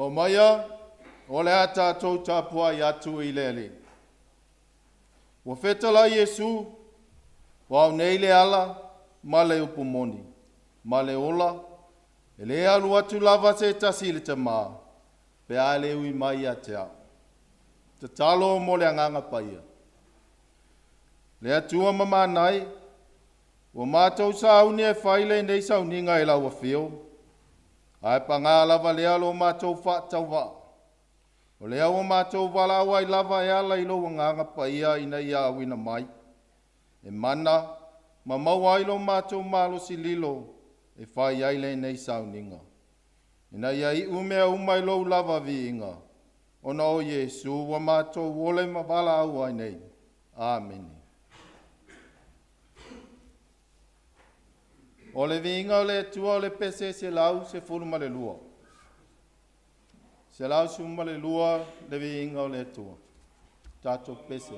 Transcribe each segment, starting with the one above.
Omaia, o le a tatou tapuai atu i le Alii. Ua fetalai Iesu, o au nei le ala ma le upu moni, ma le ola, e le alu atu lava se tasi i le Tama, pe a le ui mai ia te au. Tatalo mo le Agaga Paia. Le Atua mamanai, ua matou sauni e fai lenei sauniga i lau afio, ae paga lava lea lo matou faatauvaa, o lea ua matou valaau ai lava e ala i lou Agaga Paia ina ia auina mai e mana ma maua ai lo matou malosi lilo e fai ai lenei sauniga, ina ia iu mea uma i lou lava viiga, ona o Iesu ua matou ole ma valaau ai nei. Amene. O le viiga o le Atua o le pese 112. 112 le viiga o le Atua. Tatou pese.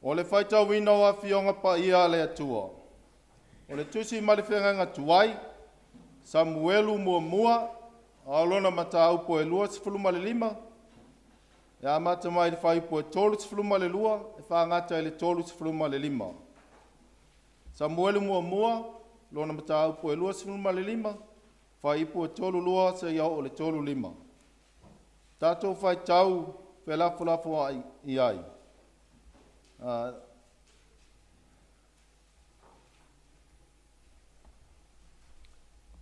O le faitauina o Afioga Paia a le Atua. O le Tusi mai le Feagaiga Tuai, Samuelu muamua, a o lona mataupu e 25, e amata mai le fuaiupu e 32 e faagata i le 35. Samuelu muamua, lona mataupu e 25, fuaiupu e 32 seia oo i le 35. Tatou faitau felafolafoai i ai.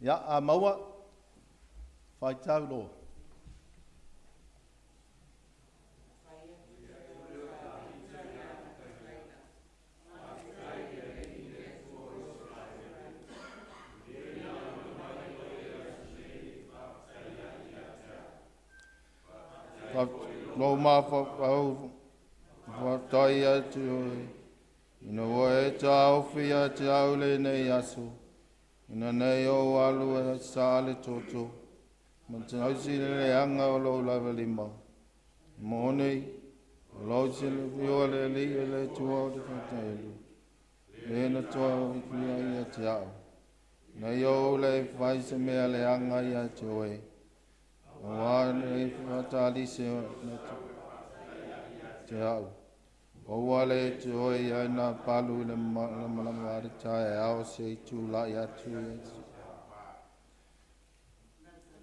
Ia, a maua, faitau loa. Lou mafaufau faafetai atu oe, ina ua e taofi ia te au lenei aso, ina nei ou alu e saa le toto, ma tausi le leaga o lou lavalima. E moni, o lou silafia o le Alii e le Atua ou te faafetai atu, le na tofia ia te au, ina ia ou le fai se mea leaga ia te oe, aua le faatalise na te au. Aua le toe i ai nā palu i le malamalama a le taeao se i tulai atu ia.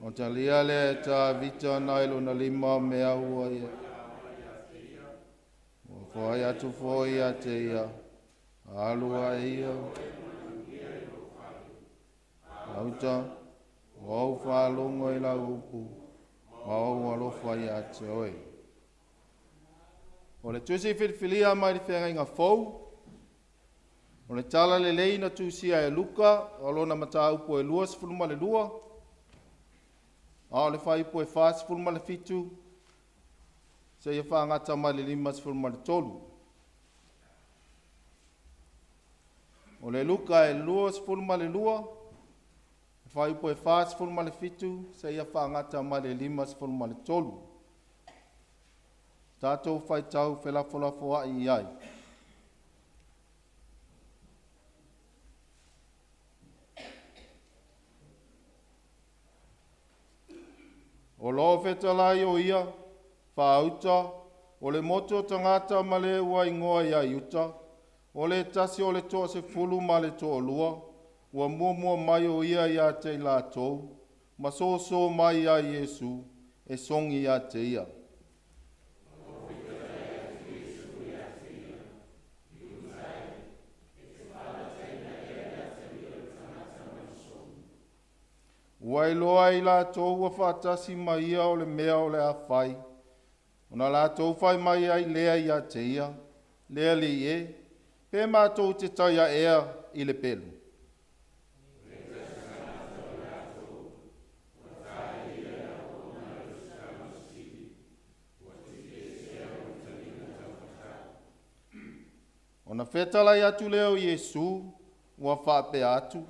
O talia lea e Tavita nai lona lima mea ua ia. Ua fai atu foi ia te ia, alu ae ia. Lauta, ua ou faalogo i lau upu, ma ou alofa ia te oe. O le tusi filifilia mai le Feagaiga Fou, o le Tala Lelei na tusia e Luka, o lona mataupu e 22, a o le fuaiupu e 47 seia faagata mai le 53. O le Luka e 22, fuaiupu e 47 seia faagata mai le 53. Tatou faitau felafolafoai i ai. O lo o fetalai o ia, faauta, o le motu o tagata ma le ua igoa ia Iuta, o le tasi o le toasefulu ma le toalua, ua muamua mai o ia ia te i latou, ma soso mai ia Iesu e sogi ia te ia. Ua iloa e i latou ua faatasi ma ia o le mea o le a fai, ona latou fai mai ai lea ia te ia, Le Alii e, pe matou te taia ea i le pelu? Ona fetalai atu lea o Iesu, ua faapea atu,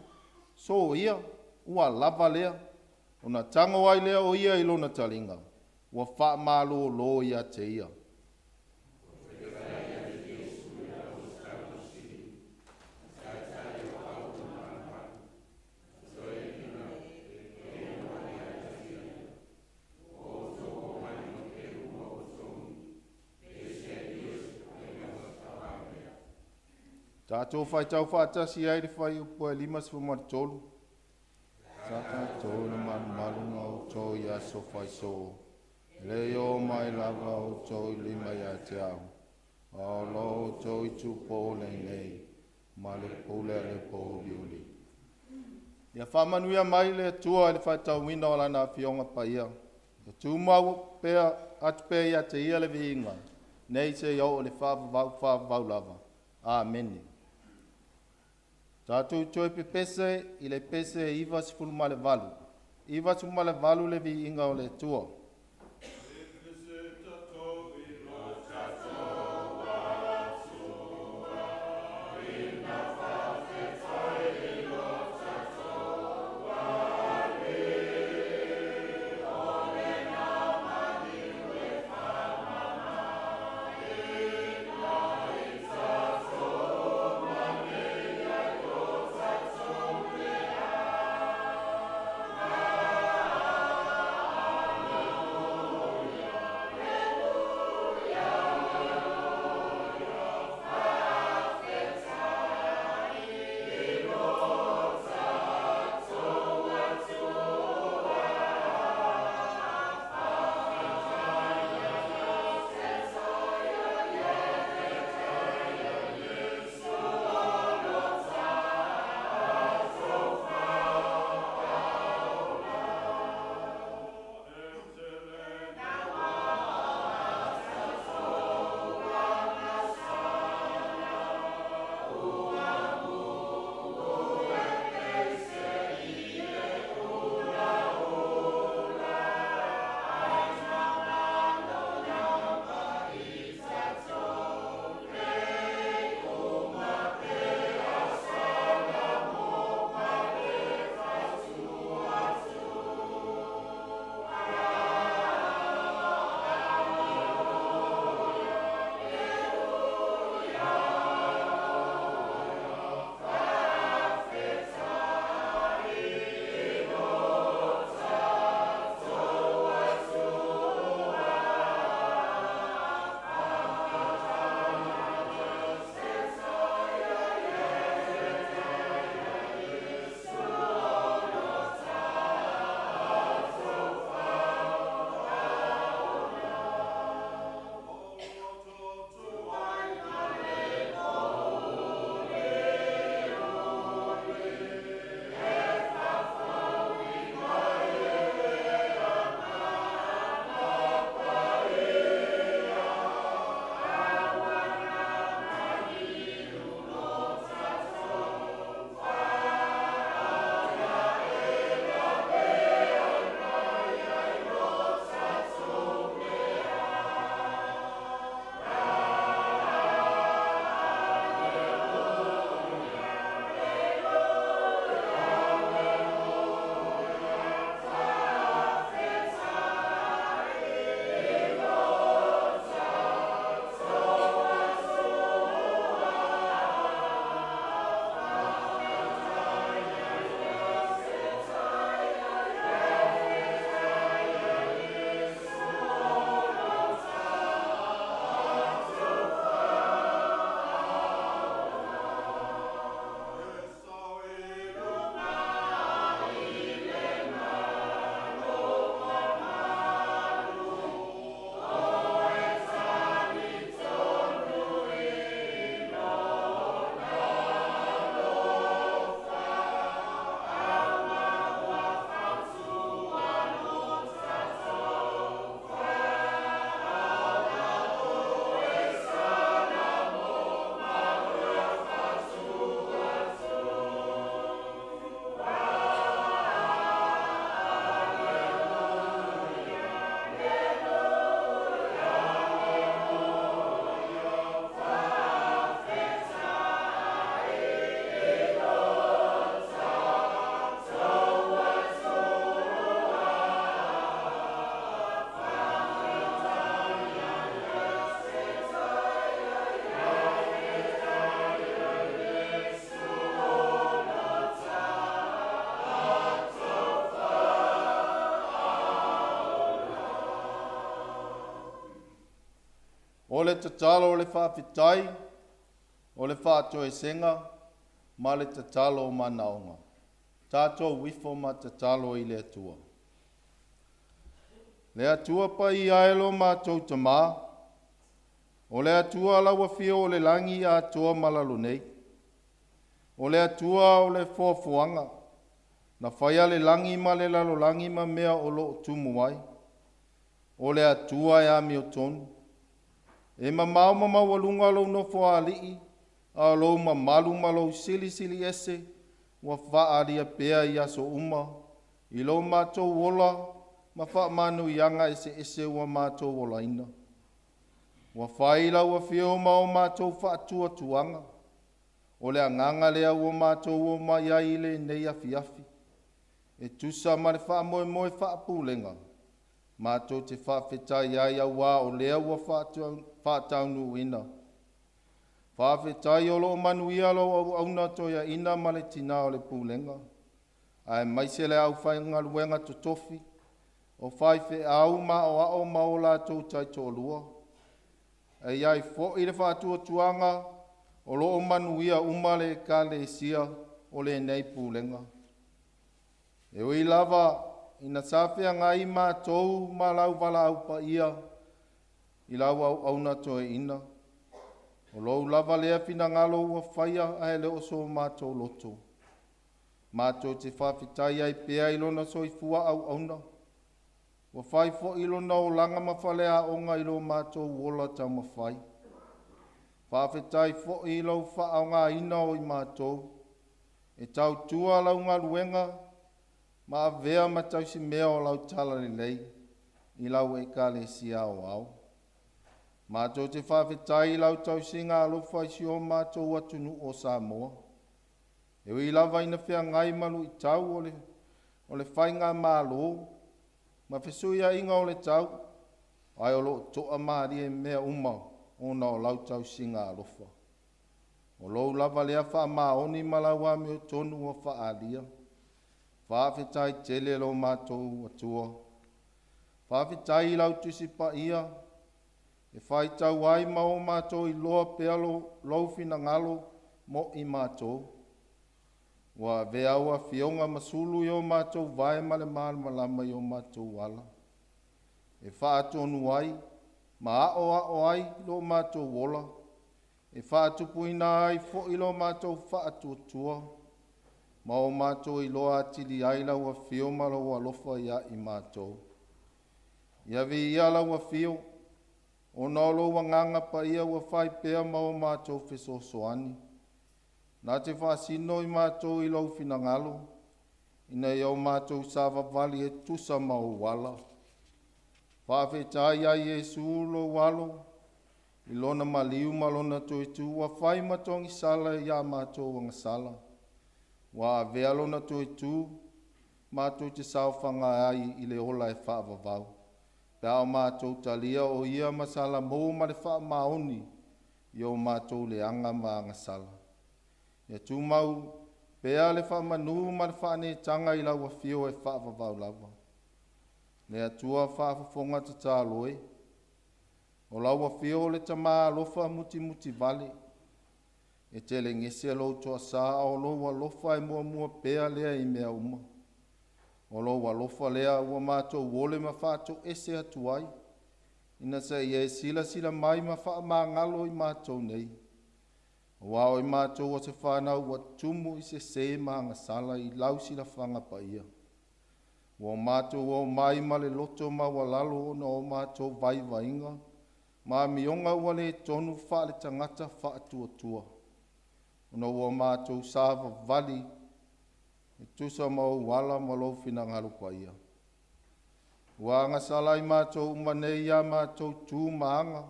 Soia, ua lava lea. Ona tago ai lea o ia i lona taliga, ua faamalōlō ia te ia. Tatou faitau faatasi ai le fuaiupu e 53. Sa tatou le malumaluga o outou i aso faisoo, e le i oo mai lava outou i lima ia te au, a o lo outou itupo lenei ma le pule a le pouliuli. Ia faamanuia mai le Atua i le faitauina o Lana Afioga Paia. Ia tumau pea atu pea ia te Ia le viiga, nei seia oo i le faavavau faavavau lava. Amene. Tatou toe pepese i le pese 98. 98 le viiga o le Atua. O le tatalo o le faafetai, o le faatoesega ma le tatalo o manaoga. Tatou ifo ma tatalo i le Atua. Le Atua paia e lo matou Tamā, o le Atua lau afio o le lagi atoa ma lalo nei, o le Atua o le foafoaga, na faia le lagi ma le lalolagi ma mea o lo o tumu ai, o le Atua e amiotonu. E mamao ma maualuga lou nofoaali'i, a o lou mamalu ma lou silisili ese ua faaalia pea i aso uma i lo matou ola ma faamanuiaga eseese ua matou olaina. Ua fai lau afio ma o matou faatuatuaga, o le agaga lea ua matou omai ai i lenei afiafi, e tusa ma le faamoemoe faapulega, matou te faafetai ai auā o lea ua faataunuuina. Faafetai o lo o manuia lau auauna toeaina ma le tina o le pulega, aemaise le aufaigaluega totofi, o faifeau ma aoao ma o latou taitoalua. E i ai foi le faatuatuaga o lo o manuia uma le Ekalesia o lenei Pulega. E ui lava ina sa feagai matou ma lau valaau paia i lau auauna toeaina, o lou lava lea finagalo ua faia ae le o so matou loto. Matou te faafetai ai pea i lona soifua auauna, ua fai foi lona olaga ma faleaoga i lo matou ola taumafai. Faafetai foi i lou faaaogaina o i matou e tautua lau galuega ma avea ma tausimea o lau talalelei i lau Ekalesia aoao. Matou te faafetai i lau tausiga alofa i si o matou atunuu o Samoa. E ui lava ina feagai ma luitau o le faigamalo ma fesuiaiga o le tau, ae o lo o toamalie mea uma ona o lau tausiga alofa. O lou lava lea faamaoni ma lau amiotonu ua faaalia. Faafetai tele lo matou Atua. Faafetai i lau Tusi Paia e faitau ai ma o matou iloa pea lou finagalo mo i matou. Ua avea au afioga ma sulu i o matou vae ma le malamalama i o matou ala, e faatonu ai ma aoao ai lo matou ola, e faatupuina ai foi lo matou faatuatua, ma o matou iloa atili ai lau afio ma lou alofa ia i matou. Ia viia lau afio, ona o lou agaga paia ua fai pea ma o matou fesoasoani, na te faasino i matou i lou finagalo, ina ia o matou savavali e tusa ma ou ala. Faafetai ia Iesu lou alo, i lona maliu ma lona toetu ua fai ma togisala ia matou agasala. Ua avea lona toetu matou te saofaga ai i le ola e faavavau, pe a o matou talia o ia ma salamou ma le faamaoni i o matou leaga ma agasala. Ia tumau pea le faamanu ma le faaneetaga i lau afio e faavavau lava. Le Atua faafofoga tatalo e, o lau afio o le Tama alofa mutimutivale, e telegese lou toasa, a o lou alofa e muamua pea lea i mea uma. O lou alofa lea ua matou ole ma faatoese atu ai, ina se i e silasila mai ma faamagalo i matou nei. Aua o i matou o se fanau ua tumu i sese ma agasala i lau silafaga paia. Ua matou omai ma le loto maualalo ona o matou vaivaiga ma amioga ua le tonu faale-tagata faatuatua, ona ua matou savavali e tusa ma ou ala ma lou finagalo paia. Ua agasala i matou uma nei ia matou tu ma aga,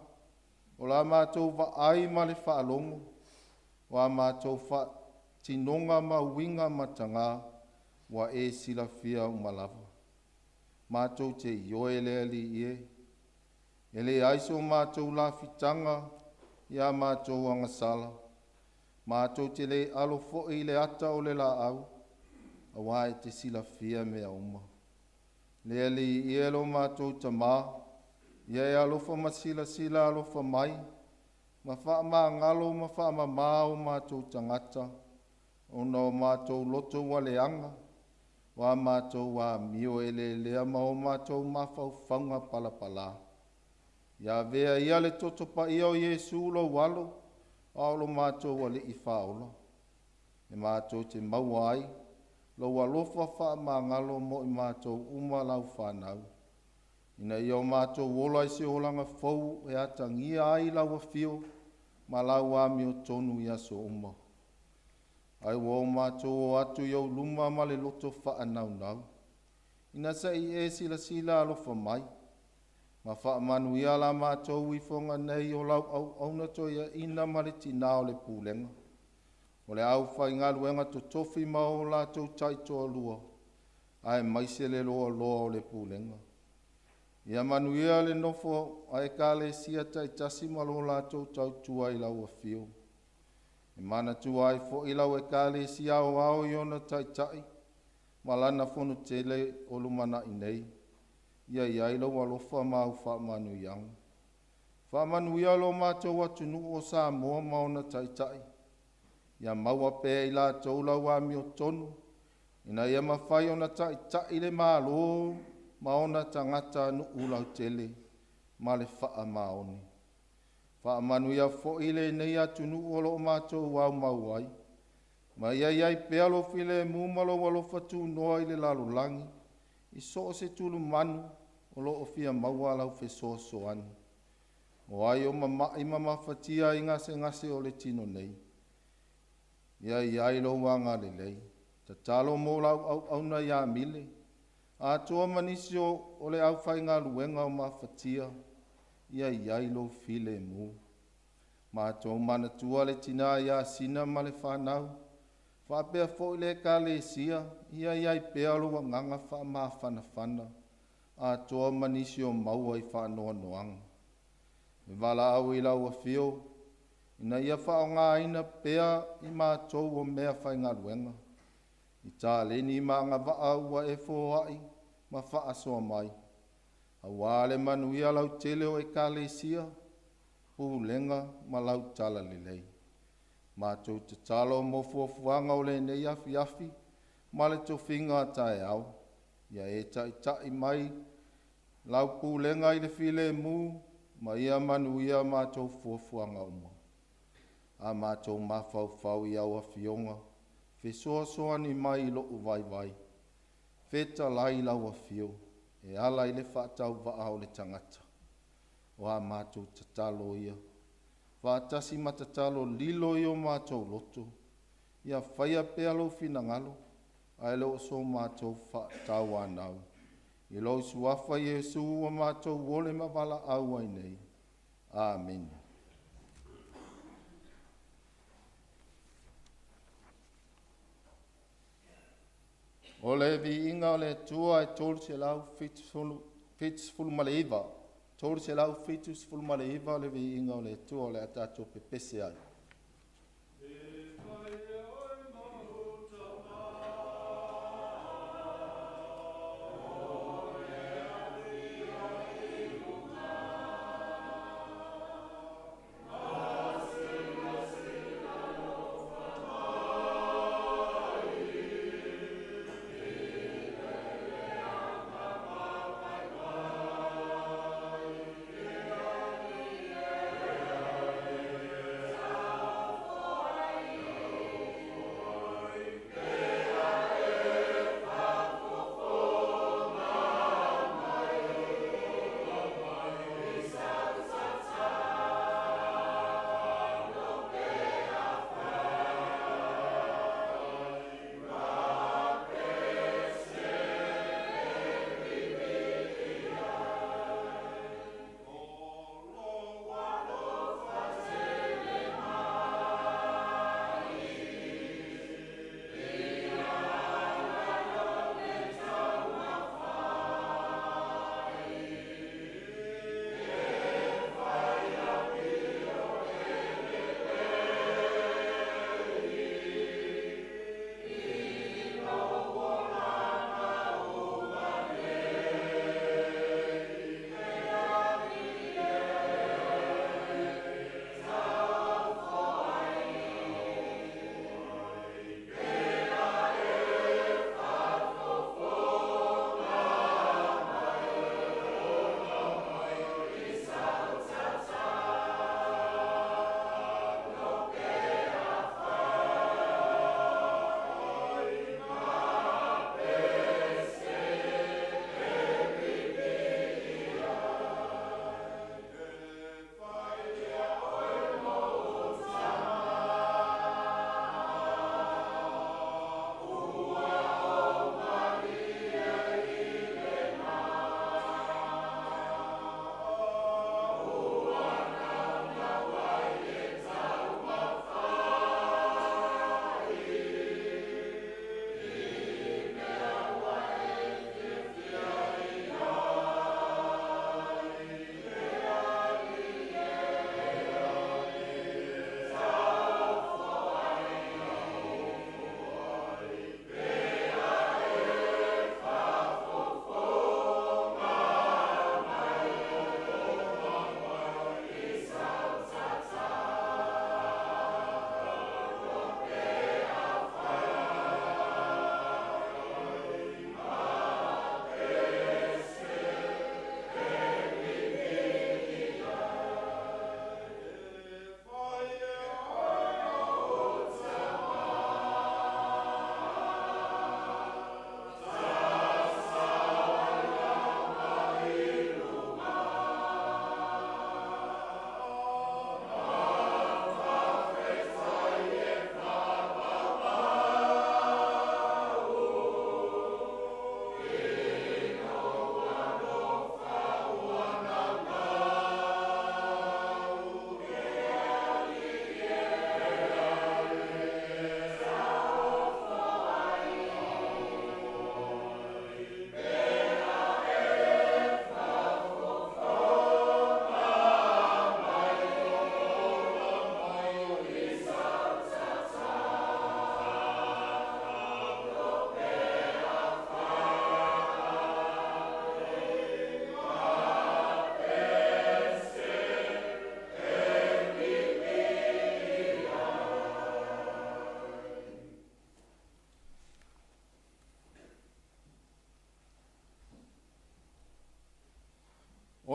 o la matou vaai ma le faalogo, o a matou faatinoga ma uiga mataga, ua e silafia uma lava. Matou te ioe le Alii e, e leai so matou lafitaga ia matou agasala, matou te le alo foi i le ata o le laau, auā e te silafia mea uma. Le Alii e lo matou Tamā, Ia e alofa ma silasila alofa mai, ma faamagalo ma faamamā o matou tagata, ona o matou loto ua leaga, o a matou amio elelea ma o matou mafaufauga palapalā. Ia avea ia le toto paia o Iesu lou Alo, a o lo matou Alii Faaola, e matou te maua ai lou alofa faamagalo mo i matou uma lau fanau, ina ia o matou ola i se olaga fou e atagia ai lau afio ma lau amiotonu i aso uma. Ae ua o matou o atu i ou luma ma le loto faanaunau, ina se i e silasila alofa mai, ma faamanuia la matou ifoga nei o lau auauna toeaina ma le tina o le pulega, o le aufaigaluega totofi ma o latou taitoalua, aemaise le loaloa o le pulega. Ia manuia le nofo a ekalesia taitasi ma lo latou tautua i lau afio. E manatua ai foi lau Ekalesia Aoao i ona taitai ma lana fonotele o lumanai nei, ia i ai lou alofa ma au faamanuiaga. Faamanuia lo matou atunuu o Samoa ma ona taitai, ia maua pea e i latou lau amiotonu, ina ia mafai ona taitai le Malo ma ona tagatanuu lautele ma le faamaoni. Faamanuia foi lenei atunuu o lo o matou aumau ai, ma ia i ai pea lou filemu ma lou alofa tunoa i le lalolagi i so o se tulumanu o lo o fia maua lau fesoasoani. O ai o mama'i ma mafatia i gasegase o le tino nei, ia i ai lou agalelei. Tatalo mo lau auauna ia Mile, atoa ma nisi o le aufaigaluega o mafatia, ia i ai lou filemu. Matou manatua le tina ia Sina ma le fanau, faapea foi le ekalesia, ia i ai pea lou agaga faamafanafana, atoa ma nisi o maua i faanoanoaga. E valaau i lau afio, ina ia faaaogaina pea i matou o meafaigaluega, i taleni ma agavaa ua e foai ma faasoa mai, aua le manuia lautele o Ekalesia, Pulega ma lau Talalelei. Matou tatalo mo fuafuaga o lenei afiafi ma le tofiga a taeao, ia e taitai mai lau pulega i le filemu, ma ia manuia matou fuafuaga uma. A matou mafaufau i au Afioga, fesoasoani mai i lou vaivai, fetalai lau Afio e ala i le faatauvaa o le tagata. O a matou tatalo ia, faatasi ma tatalo lilo i o matou loto, ia faia pea lou finagalo, ae le o so matou faatauanau. I lou Suafa Iesu ua matou ole ma valaau ai nei. Amene. O le viiga o le Atua e 379, 379 le viiga o le Atua o le a tatou pepese ai.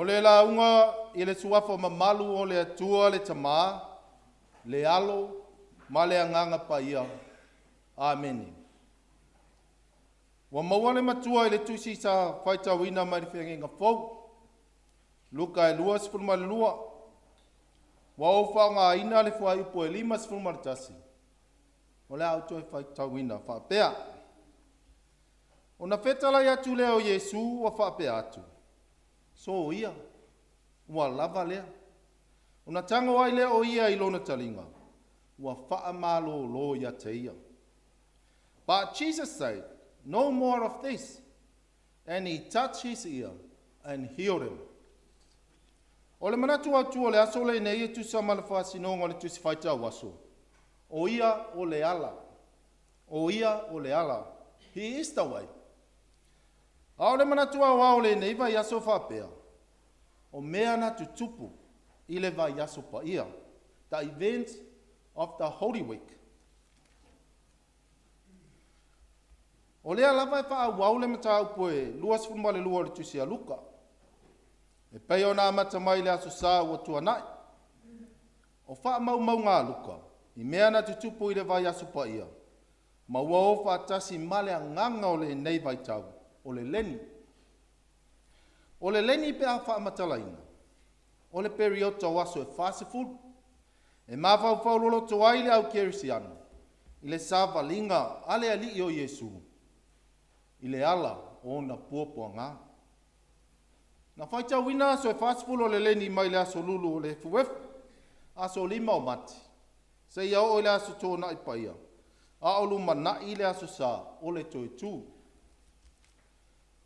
le lauga i le suafa mamalu o le Atua le Tama, le Alo ma le Agaga Paia. Amene. Ua maua le matua i le tusi sa faitauina mai le Feagaiga Fou, Luka e 22, ua ou faaaogaina le fuaiupu e 51, o le a ou toe faitauina faapea. Ona fetalai atu lea o Iesu ua faapea atu, Soia, ua lava lea. Ona tago ai lea o ia i lona taliga, ua faamalōlō ia te ia. But Jesus said, No more of this. And he touched his ear and healed him. O le manatu autu o le aso lenei e tusa ma le faasinoga o le Tusi Faitau Aso, o ia o le ala. O ia o le ala. He is the way. A o le manatu aoao o lenei vaiaso e faapea, o mea na tutupu i le vaiaso paia, the events of the Holy Week. O lea lava e faaauau le mataupu e 22 o le Tusi a Luka, e pei ona amata mai i le Aso Sa ua tuanai. O faamaumauga a Luka i mea na tutupu i le vaiaso paia, ma ua o faatasi ma le agaga o lenei vaitau, o le leni. O le leni pe a faamatalaina, o le periota o aso e 40, e mafaufau loloto ai le au kerisiano i le savaliga a le Alii o Iesu i le ala o ona puapuaga. Na faitauina aso e 40 o le leni mai le Aso Lulu o le efuefu, aso 5 o Mati, seia oo i le Aso Toonai Paia, a o lumanai le Aso Sa o le toe tu.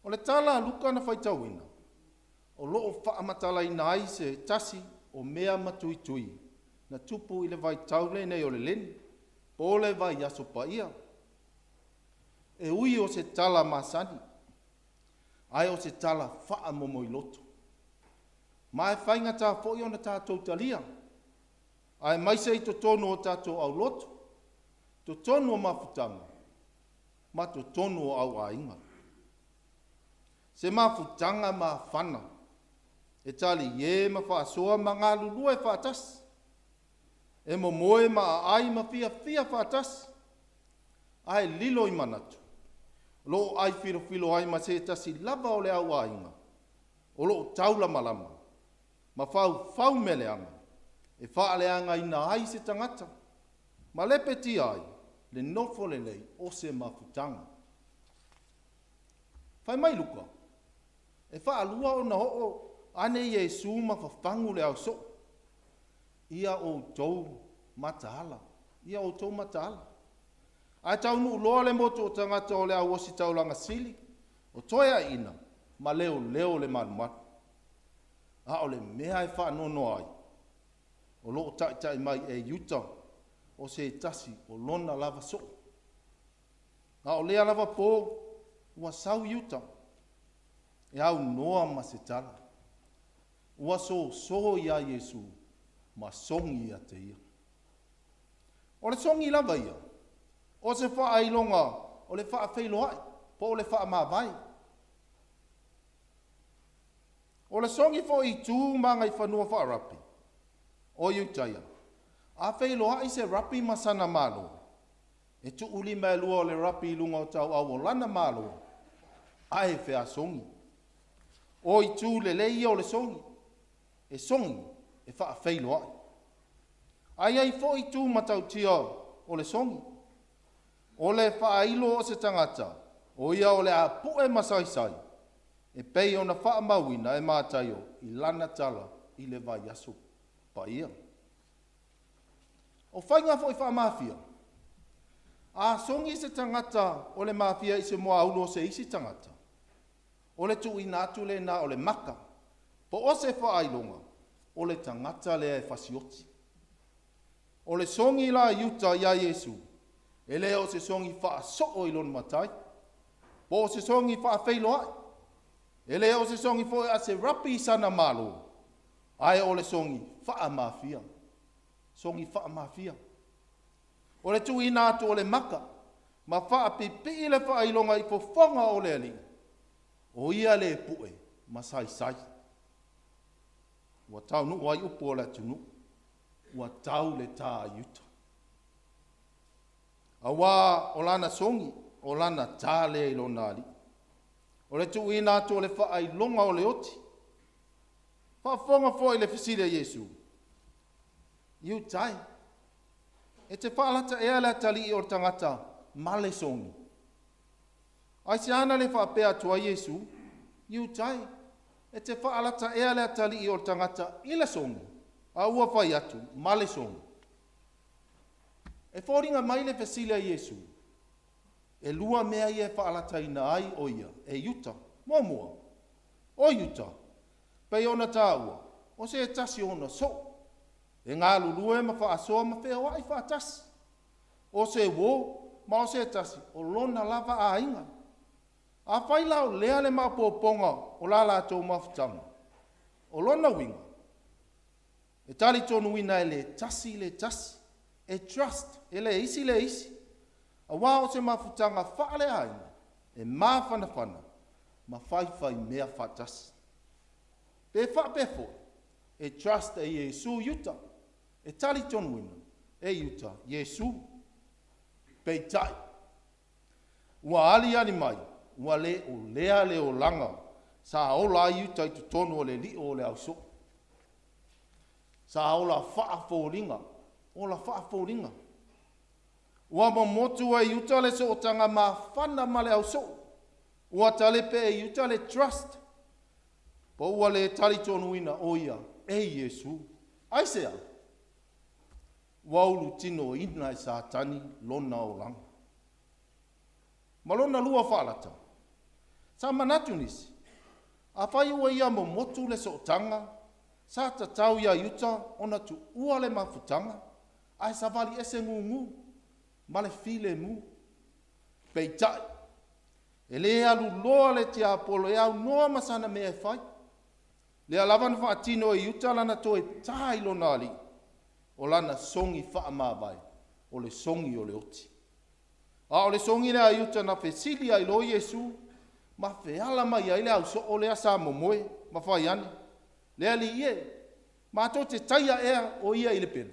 O le tala a Luka na faitauina, o lo o faamatalaina ai se tasi o mea matuitui na tupu i le vaitau lenei o le leni, po o le vaiaso paia. E ui o se tala masani, ae o se tala faamomoiloto. Ma e faigata foi ona tatou talia, aemaise i totonu o tatou aulotu, totonu o mafutaga ma totonu o auaiga. Se mafutaga mafana e talie ma faasoa ma galulue faatasi, e momoe ma aai ma fiafia faatasi, ae lilo i manatu, o lo o ai filofilo ai ma se tasi lava o le auaiga o lo o taulamalama ma faufau mea leaga e faaleagaina ai se tagata ma lepetia ai le nofo lelei o se mafutaga. Fai mai Luka, e faalua ona oo ane Iesu ma fafagu le ao soo, ia outou mataala, ia outou mataala. Ae taunuu loa le motu o tagata o le au ositaulaga sili, o toeaiina ma leoleo le malumalu. A o le mea e faanoanoa ai, o lo o taitai mai e Iuta o se tasi o lona lava soo. A o lea lava po ua sau Iuta e aunoa ma se tala. Ua soso iā Iesu ma sogi ia te ia. O le sogi lava ia, o se faailoga o le faafeiloai po o le faamavae. O le sogi foi i tu ma agaifanua faa-rapi o Iutaia, a feiloai se rapi ma sana malo, e tuu lima e lua o le rapi i luga o tauau o lana malo, ae feasogi. O itu lelei ia o le sogi, e sogi e faafeiloai. Ae i ai foi itu matautia o le sogi. O le faailo o se tagata, o ia o le a pue ma saisai, e pei ona faamauina e Mataio i lana tala i le vaiaso paia. O faiga foi faa-mafia, a sogi se tagata o le mafia i se muaulu o se isi tagata, o le tuuina atu lena o le maka, po o se faailoga o le tagata lea e fasioti. O le sogi la a Iuta iā Iesu, e le o se sogi faasoo i lona matai, po o se sogi faafeiloai, e le o se sogi foi a se rapi i sana malo, ae o le sogi faa-mafia. Sogi faa-mafia. O le tuuina atu o le maka ma faapipii le faailoga i fofoga o le alii, o ia le pue ma saisai. Ua taunuu ai upu o le atunuu, ua tau le tā i uta. Aua o lana sogi, o lana tā lea i lona alii. O le tuuina atu o le faailoga o le oti. Faafofoga foi i le fesili a Iesu, Iuta e, e te faalata ea le atalii o le tagata ma le sogi? Aisea na le faapea atu ai Iesu, Iuta e, e te faalata ea le atalii o le tagata i le sogi? A ua fai atu, ma le sogi. E foliga mai le fesili a Iesu, e lua mea ia e faalataina ai o ia e Iuta. Muamua, o Iuta, pei ona taua, o se tasi o ona soo, e galulue ma faasoa ma feoai faatasi. O se uo ma o se tasi o lona lava aiga. Afai la o lea le maopoopoga o la latou mafutaga, o lona uiga, e talitonuina e le tasi le tasi, e trust e le isi le isi, aua o se mafutaga faaleaiga e mafanafana ma faifaimea faatasi. Pe faapea foi, e trust e Iesu Iuta, e talitonuina e Iuta Iesu. Peitai, ua aliali mai, ua le o lea le olaga sa ola ai Iuta i totonu o le lio o le ausoo. Sa ola faafoliga, ola faafoliga. Ua momotu e Iuta le sootaga mafana ma le ausoo. Ua talepe e Iuta le trust, po ua le talitonuina o ia e Iesu. Aisea? Ua ulutinoina e Satani lona olaga. Ma lona lua faalata, sa manatu nisi, afai ua ia momotu le sootaga, sa tatau ia Iuta ona tuua le mafutaga ae savali ese gugu ma le filemu. Peitai, e le aluloa le tiapolo e aunoa ma sana mea e fai. Lea lava na faatino e Iuta lana toe tā i lona alii, o lana sogi faamavae, o le sogi o le oti. A o le sogi lea a Iuta na fesili ai loa Iesu ma feala mai ai le ausoo lea sa momoe ma fai ane, Le Alii e, matou te taia ea o ia i le pelu?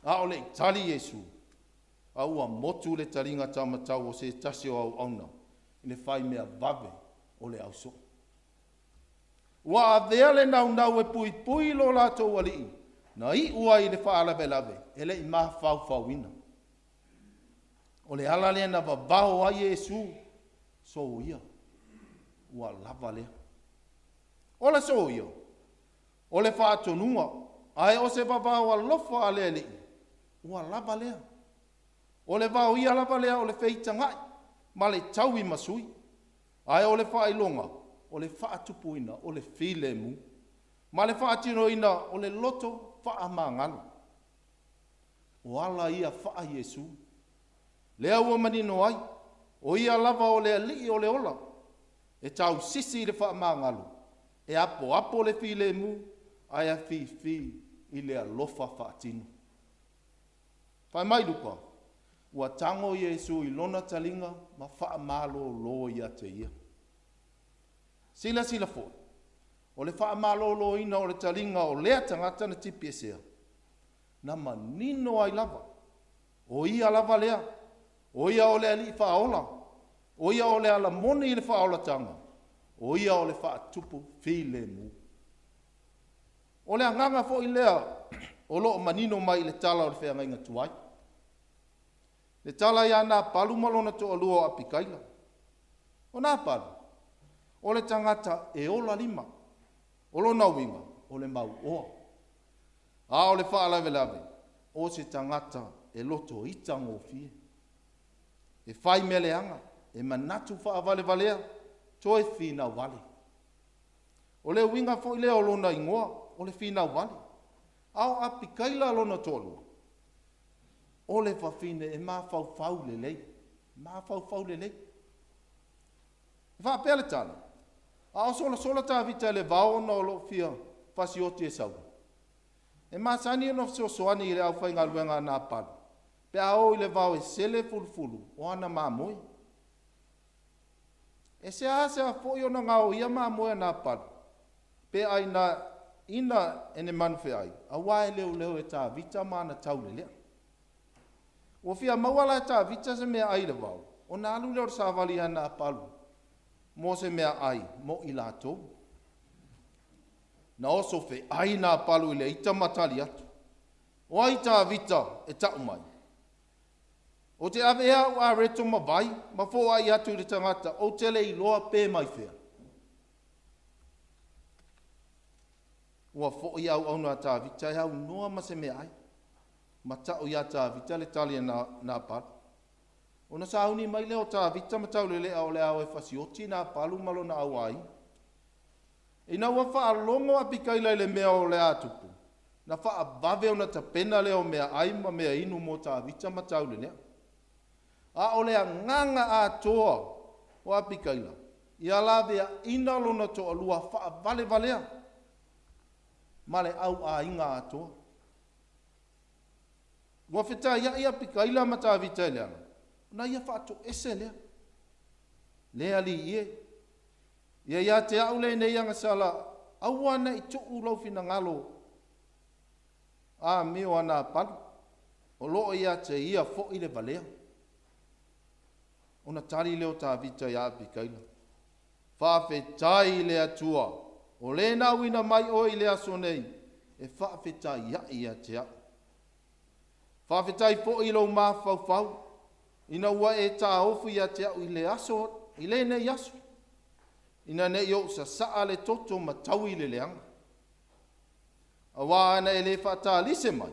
A o le i tali Iesu, a ua motu le taliga taumatau o se tasi o auauna i le faimea vave o le ausoo. Ua avea le naunau e puipui lo latou alii na iu ai i le faalavelave e le i mafaufauina. O le ala lea na vavao ai Iesu, soia, ua lava lea. O le soia, o le faatonuga, ae o se vavao alofa a le Alii, ua lava lea. O le vaoia lava lea o le feitagai ma le tauimasui, ae o le faailoga, o le faatupuina o le filemu ma le faatinoina o le loto faamagalo. O ala ia faa-Iesu, lea ua manino ai, o ia lava o le Alii o le ola, e tausisi i le faamagalo, e apoapo le filemu, ae afifi i le alofa faatino. Fai mai Luka, ua tago Iesu i lona taliga ma faamalolo ia te ia. Silasila foi, o le faamaloloina o le taliga o lea tagata na tipiesea, na manino ai lava, o ia lava lea, o ia o le Alii Faaola, o ia o le ala moni i le faaolataga, o ia o le faatupu filemu. O le agaga foi lea o lo o manino mai i le tala o le feagaiga tuai. Le tala ia Napalu ma lona toalua o Apikaila. O Napalu, o le tagata e ola lima. O lona uiga, o le mauoa. A o le faalavelave, o se tagata e loto ita gofie. E fai mea leaga, e manatu faavalevalea, toe finau vale. O le uiga foi lea o lona igoa, o le finau vale. A o Apikaila lona toalua, o le fafine e mafaufau lelei, mafaufau lelei. E faapea le tala, a o solasola Tavita i le vao ona o lo o fia fasioti e Saula, e masani ona fesoasoani i le aufaigaluega a Napalo pe a o i le vao e sele fulufulu o ana mamoe. E seasea foi ona gaoia mamoe a Napalo. pe aina ina e ne manu feai, auā e leoleo e Tavita ma ana taulelea. Ua fia maua la e Tavita se meaai i le vao, ona alu lea o le savali ia Napalu mo se meaai mo i latou. Na oso feai Napalu i le ita ma tali atu, O ai Tavita e ta'u mai? Ou te ave ea au areto ma vai ma foai atu i le tagata ou te le iloa pe mai fea? Ua foi auauna a Tavita e aunoa ma se meaai, ma ta'u ia Tavita le tali a Napalu. Ona sauni mai lea o Tavita ma taulele'a o le a o e fasioti Napalu ma lona auaiga. Ina ua faalogo Apikaila i le mea o le a tupu, na faavave ona tapena lea o meaai ma meainu mo Tavita ma taulelea. A o le agaga atoa o Apikaila, ia laveaina lona toalua faavalevalea ma le au aiga atoa. Ua fetaiai Apikaila ma Tavita i le ala, ona ia faatoese lea. Le alii e, ia ia te au lenei agasala, aua ne i tuu lou finagalo amio a Napalu, o lo o ia te ia foi le valea. Ona tali lea o Tavita ia Apikaila, Faafetai i le Atua, o le na auina mai oe i le aso nei e faafetaiai ia te au. Faafetai foi i lou mafaufau ina ua e taofi ia te au i le aso, i lenei aso, ina ne i ou sasaa le toto ma taui i le leaga. Aua ana e le faatalise mai,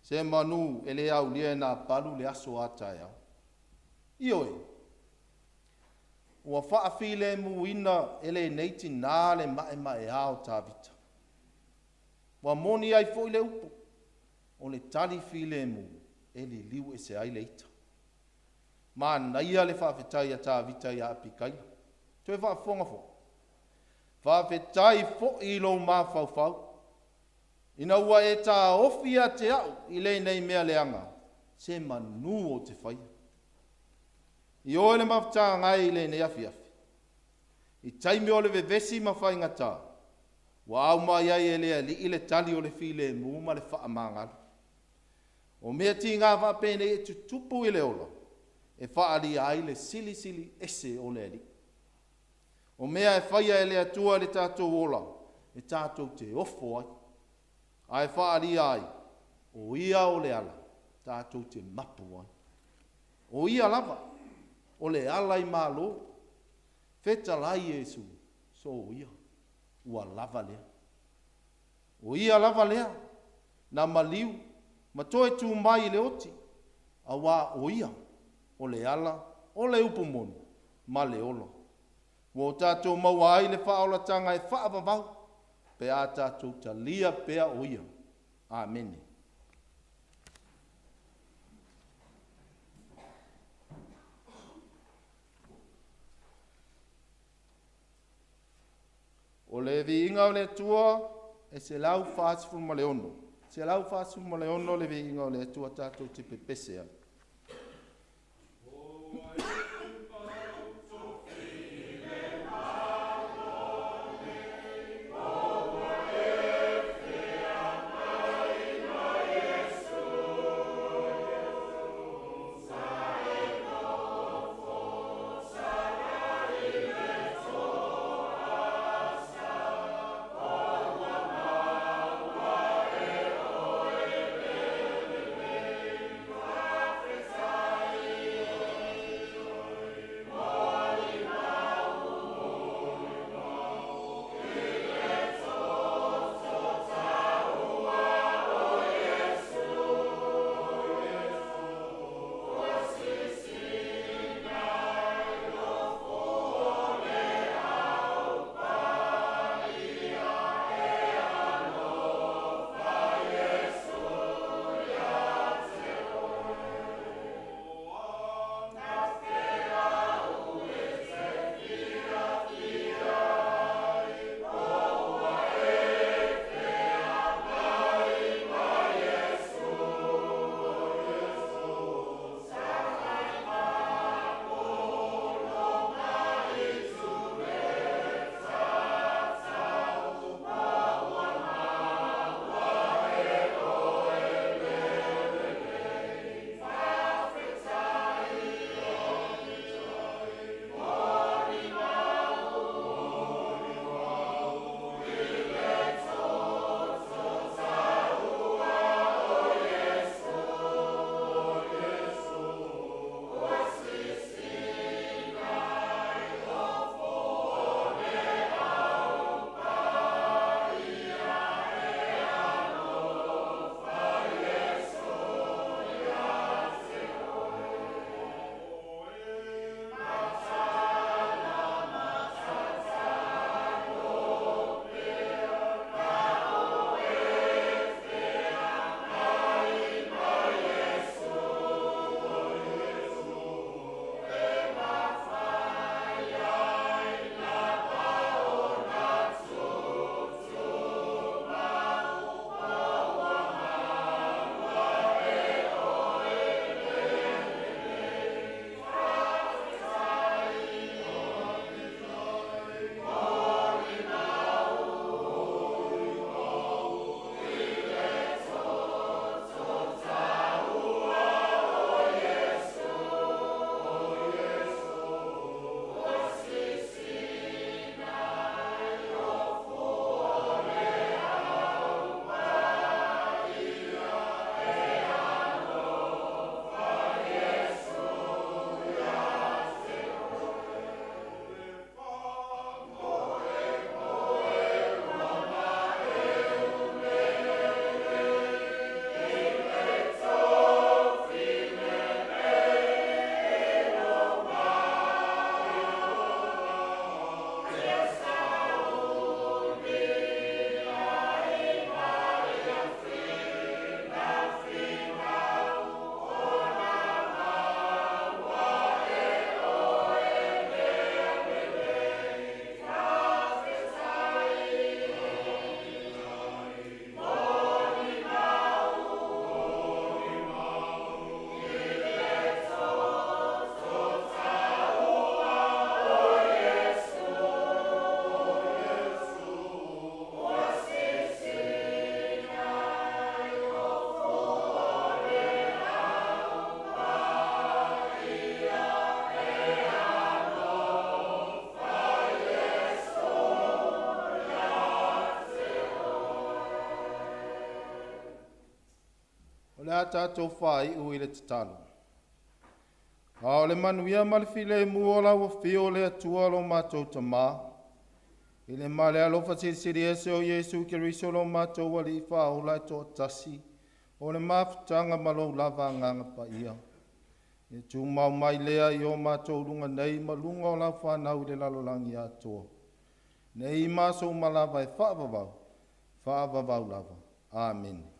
semanu e le aulia e Napalu le aso a taeao. Ioe, ua faafilemuina e lenei tinā le maemaea o Tavita. Ua moni ai foi le upu, o le tali filemu e liliu ese ai le ita. Manaia le faafetai a Tavita ia Apikaila. Toe faafofoga foi. Faafetai foi i lou mafaufau ina ua e taofi ia te au i lenei mea leaga, se manu ou te faia. Ioe le mafutaga e i lenei afiafi, i taimi o le vevesi ma faigata, ua aumai ai e le Alii le tali o le filemu ma le faamagalo. O mea tiga faapenei e tutupu i le ola, e faaalia ai le silisili ese o le Alii. O mea e faia e le Atua i le tatou ola, e tatou te ofo ai, ae faaalia ai, o Ia o le ala tatou te mapu ai. O Ia lava o le ala i malo. Fetalai Iesu, soia, ua lava lea. O Ia lava lea na maliu ma toe tu mai i le oti, auā o Ia o le ala, o le upu moni ma le ola. Ua o tatou maua ai le faaolataga e faavavau pe a tatou talia pea o Ia. Amene. O le viiga o le Atua e 146, 146 le viiga o le Atua tatou te pepese ai. O le a tatou faaiu i le tatalo. A o le manuia ma le filemu o lau afio o le Atua lo matou Tamā, i le ma le alofa silisili ese o Iesu Keriso lo matou Alii Faaola e toatasi, o le mafutaga ma lou lava Agaga Paia, e tumau mai lea i o matou luga nei ma luga o lau fanau i le lalolagi atoa, nei ma aso uma lava e faavavau, faavavau lava. Amene.